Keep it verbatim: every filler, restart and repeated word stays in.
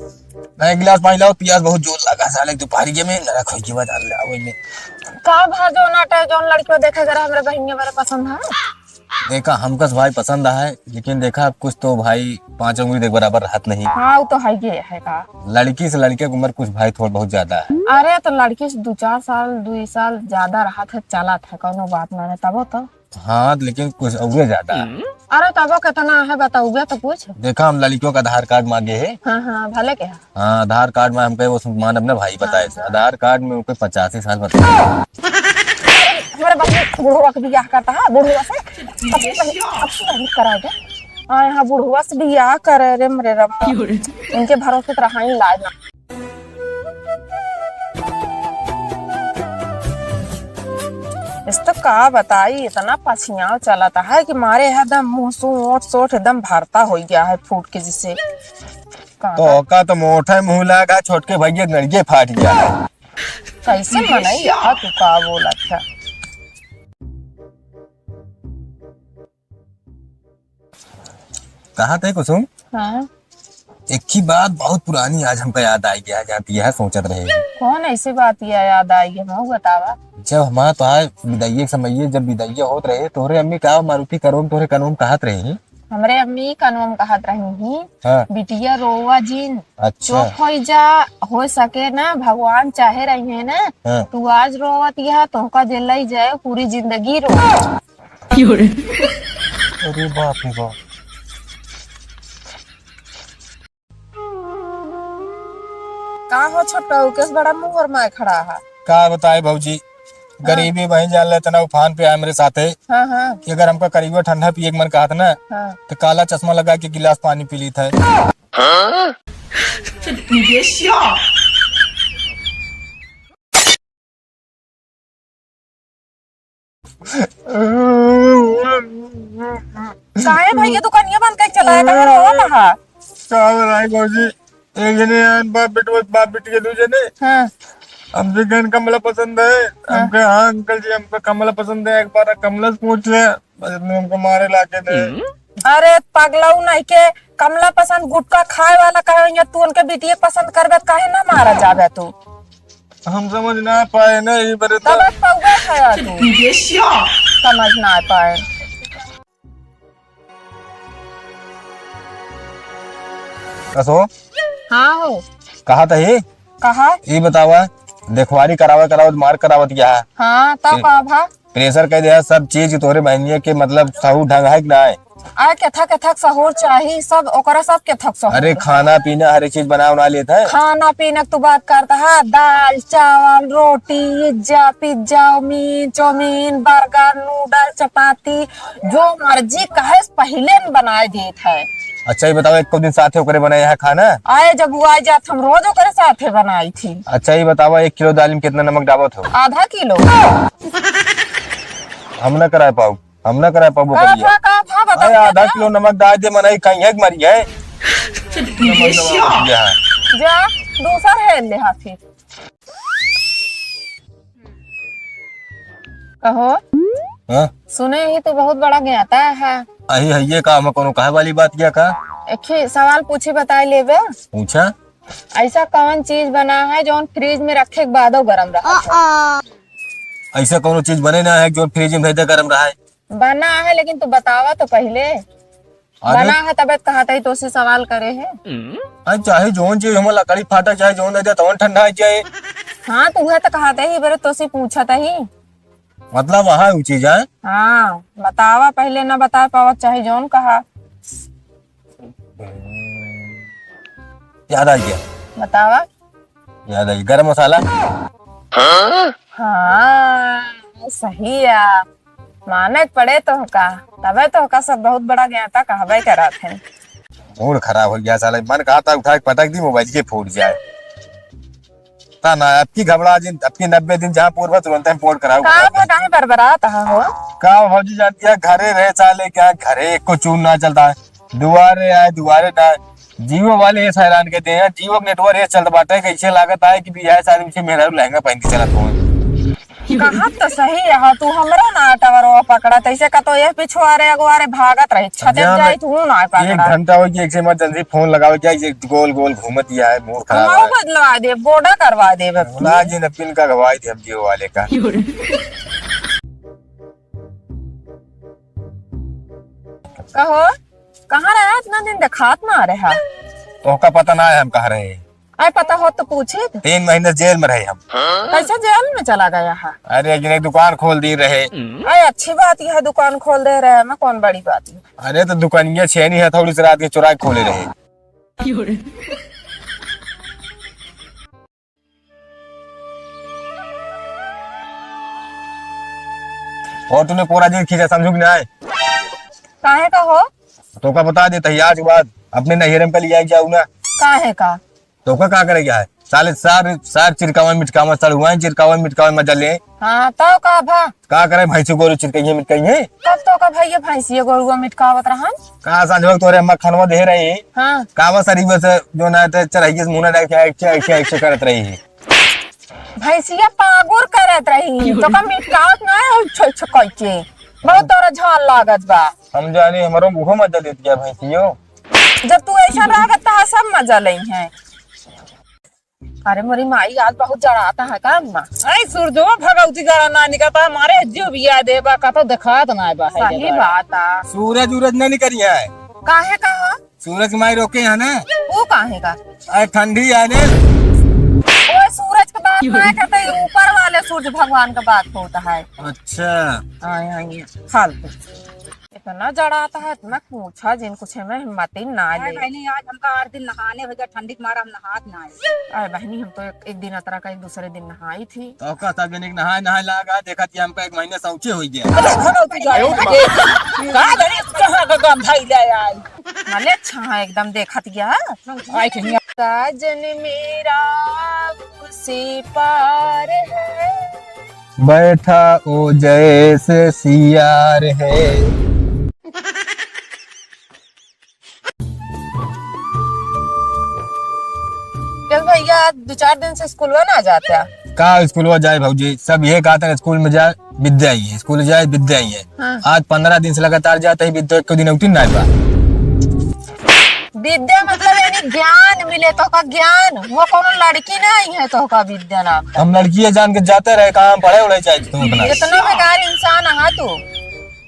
ना, एक गिलास पानी लाओ, पियास बहुत जोर लगा, साले दोपहरिये में नरक होई के बाद, अल्लाह, ओई में। का भा जौन आटा है, जौन लड़कियों देखे जरा हमरे बहिनिया बड़े पसंद है? देखा, हमका से भाई पसंद है, लेकिन देखा, कुछ तो भाई पाँच उंगली देख बराबर रहत नहीं। हाँ, वो तो है, ये है का। लड़की से लड़के की उम्र कुछ भाई थोड़ा बहुत ज्यादा है। अरे, तो लड़की से दो चार साल, दो साल ज्यादा रहत है, चलत है, कौनो बात ना है, तबो तो। हाँ, लेकिन कुछ उगे ज्यादा है। अरे, तबो कितना है, बताओगे तो कुछ। देखा, हम लड़कियों का आधार कार्ड मांगे है। हाँ, हाँ, भले के है। हाँ, आधार कार्ड में हमके वो मानब ना भाई बताए थे। हाँ। आधार कार्ड में उनके पचासी साल बताए। हमारे बाप ने बुढ़वा के बियाह करता है, बुढ़वा से। अब से, अब से नहीं कराए दे। हाँ, यहाँ बुढ़वा से बियाह करे रे, मरे रब। इनके भरोसे तो रहा ही लाज ना। इस तो का बताई, इतना पछियाव चलता है कि मारे है दम मुंह सू ओठ सोठ एकदम भरता हो गया है फूट के जिसे। का तो ओका तो मोटा मुंह लागा, छोटके भैया नड़िए फाट गया है। कैसे मनई यार, तू का बोलत है? कहा थे कुसुम? हाँ। एक ही बात बहुत पुरानी आज हमका याद आई गया, जाती है सोचत रहे। कौन ऐसी बात या-, याद आई है, मऊ बतावा। जब हमार तोहार विदाइये के समइये, जब विदाइये होत रहे, तोहरे अम्मी का मारुति कनवम, तोहरे कनवम कहत रही? हमरे अम्मी कनवम कहत रही ही, हाँ। बिटिया रोवा जिन, अच्छा। चुप होई जा, हो सके ना, भगवान चाहे रही है ना, हाँ। तू आज रोवत यह, तोहका जे लई जाए, पूरी जिंदगी रो। अरे बाप रे बाप। का हो छोटऊ, केस बड़ा मुंह गरमाए खड़ा है? का बताए भौजी, हाँ। गरीबी बहिन जान ले, इतना उफान पे आए मेरे साथे हाँ, हाँ। कि अगर हमका करीबो ठंडा पिए के मन कहत ना, हाँ। तो काला चश्मा लगा के गिलास पानी पी लीत है। काहे भैया दुकानिया बंद करके चला है, कहाँ रोवत हा? का बताई भौजी, एक जने आन बाप बेटवा, बाप बेटी के दू जने। हाँ। हमसे कहन कमला पसंद है। हाँ। हमके, हाँ अंकल जी, हमको कमला पसंद है, एक बार कमला से पूछ ले, बस इतने हमको मारे लाके दे। अरे पगलाऊ नहीं के, कमला पसंद गुटखा खाए वाला कहे, या तू उनके बिटिया के पसंद करबे त काहे ना मारा जाबे तू? हम समझ ना पाए ना, ये बरे तो तब पौवा खाया तू। समझ ना पाए। कसो? हाँ हो। कहा था ये? कहा? ये बतावा, देखवारी करावे करावत मार करावत क्या है? हाँ, तो ए- का भा? प्रेशर कह दे, सब चीज तोहरे बहनिया के, मतलब, सहूर ढंग है कि ना है? अरे, केथक केथक सहूर चाही, सब ओकरा सब केथक सहूर। अरे, खाना पीना हर एक चीज बना उना लेत है। खाना पीना के तू बात करता है, दाल, चावल, रोटी, इज्जा, पिज्जा, मीन, चाउमीन, बर्गर, नूडल, चपाती, जो मर्जी कहे, पहिले न बनाए देत है। अच्छा, ये बताओ, एको दिन साथे ओकरे बनाए है खाना? आए, जब वो आ जात, हम रोज ओकरे साथे बनाई थी। अच्छा, ये बताओ, एक किलो दाल में कितना नमक डाबत हो? आधा किलो। हम ना करा पाऊ, हम ना करा पाबो का करिया। था, का था, बता, अरे, का आधा था? किलो नमक डाल दे, मनई कहीं है कि मरी है? नमक डाल दिया है। जा, दूसर है ले हाथी। कहो, हाँ? सुने ही तू बहुत बड़ा ज्ञाता है। अही है ये का, हम कोनो कहे वाली बात क्या का? एक ही सवाल पूछी, बताई लेबे। पूछा। ऐसा कौन चीज बना है जौन फ्रिज में रखे के बादो गरम रहा है? ऐसा कोनो चीज बने ना है जो फ्रिज में भेजे गरम रहा है? बना है, लेकिन तू बतावा तो पहिले। अरे बना है तबे तो कहत ही, तोसे सवाल करे है। अरे चाहे जौन चीज, हम लकड़ी फाटा, चाहे जौन दे दे, तौन ठंडा है जाए। हाँ, तो उहे तो कहत ही, बरे तोसे पूछत ही। मतलब वहाँ उ चीज है? हाँ, बतावा पहिले, ना बता पावत चाहे जौन कहा। याद आ गया। बतावा। याद आ गया, गरम मसाला। हाँ, सही है। माने के पड़े तोहका, तबे तोहका सब बहुत बड़ा ज्ञाता कहबे करत है। मूड खराब हो गया साला, मन कहा था उठा के पटक दी, मोबाइल के फूट जाए। ता ना, अब की घबरा जिन, अब की नब्बे दिन जहाँ पूर्व तुरंत हम पोर्ट कराओ। का बना है बरबरात हो? का भौजी जानती है, घरे रहे साले क्या, घरे एक को चून ना चलता है, दुआरे आए दुआरे ना। जियो वाले ये हैरान के दे हैं, जियो के नेटवर्क ये चलत बाटे, कैसे लागत आए कि बियाह शादी में मेहरारू लहंगा पहन के चलत हो। कहत तो सही है, तू हमरो ना टवरवा पकड़ा, तैसे का तो ये पिछुआरे अगुआरे भागत रही, छते जान जाई ले, तू ना एक पकड़ा। घंटा हो गया, एक से इमरजेंसी फोन लगावे क्या, ये गोल गोल घूमत दिया है, मूड खराब हम है। बदलवा दे, गोडा करवा दे अब। बुला जी ने पिन का गवाई दे हम जियो वाले का। कहो, कहाँ रहा इतना दिन, देखात ना रहा? तोहका पता ना है हम कहाँ रहे। अरे पता हो तो पूछे। तीन महीने जेल में रहे हम। कैसे जेल में चला गया है? अरे एक दिन एक दुकान खोल दी रहे। अरे अच्छी बात यह दुकान खोल दे रहे हैं, मैं कौन बड़ी बात है। अरे तो दुकानिया छेनी है, थोड़ी सी रात के चुरा के खोले रहे। और तूने पूरा दिन खींचा, समझू कि नहीं? काहे का हो? तोका बता दे, तैयार के बाद अपने नैहरे में लिया जाऊ ना। काहे का? तोका का करे क्या है? साले सार, सार चिरकावा मिटकावा, सड़ुआ चिरकावा मिटकावा मजा ले। हाँ, तो का भा? का करे भैंसी गोरू चिरकइये मिटकइये? कब तोका भैया भैंसिया गोरुआ मिटकावत रहन? का सांझ वक्त तोरे अम्मा खनवा दे रही? हाँ। कावा सरीबे से जो ना ते चढ़ाइए से मुंह ना डाल के ऐसे, ऐसे, ऐसे करत रही है। भैंसिया पागुर करत रही, तो का मिटकावत ना है, छो, छो कह के। बहुत तोरा झाल लागत बा। हम जाने, हमरो मुँह मजा देत गया भैंसियो। जब तू ऐसा लागत, तो सब मजा लेई हैं। अरे मोरी माई, आज बहुत जड़ाता है का अम्मा? ऐ सूरजो भगवती जड़ा ना निकलता, हमारे जियो बिया देबा का तो देखात ना बा है सही जगह। बात आ। सूरज उरज ना निकली है। काहे का हो? सूरज की माई रोके है ना। वो काहे का? अरे ठंडी है ने। ओए सूरज के बात ना करते, ऊपर वाले सूरज भगवान का बात होता है। अच्छा। आए, आए, फालतू। इतना जड़ाता है, इतना पूछा जिन कुछ में हिम्मत ही ना अरे ले। बहनी, आज हमका आठ दिन नहाने हो गया, ठंडी के मारा हम नहात ना आए। अरे बहनी, हम तो एक, एक दिन अतरा का एक दूसरे दिन नहाई थी। तो का सब जने के नहाए, नहाए लागा, देखा थी हमका एक महीने शौचे हो गया। अरे भगवती जाए। का जाने कहाँ का गंधाई ले आई। भले अच्छा है, एकदम देखत गया। आई के हियाँ। साजन मेरा उसी पार है। बैठा ओ जैसे सियार है। चल भैया, आज दो चार दिन से स्कूलवा ना जाता। का स्कूलवा जाए भौजी, सब ये कहते हैं स्कूल में जाए, विद्या ही है, स्कूल जाए, विद्या ही है। हाँ। आज पन्द्रह दिन से लगातार जाते ही विद्या, एक दिन outing ना बा। विद्या मतलब यानी ज्ञान मिले तोहका, ज्ञान। वो कोनो लड़की नहीं है तोहका विद्या नाम का। हम लड़की है जान के जाते रहे, कहाँ हम पढ़े उढ़े जाए तुम अपना। इतना बेकार इंसान है तू।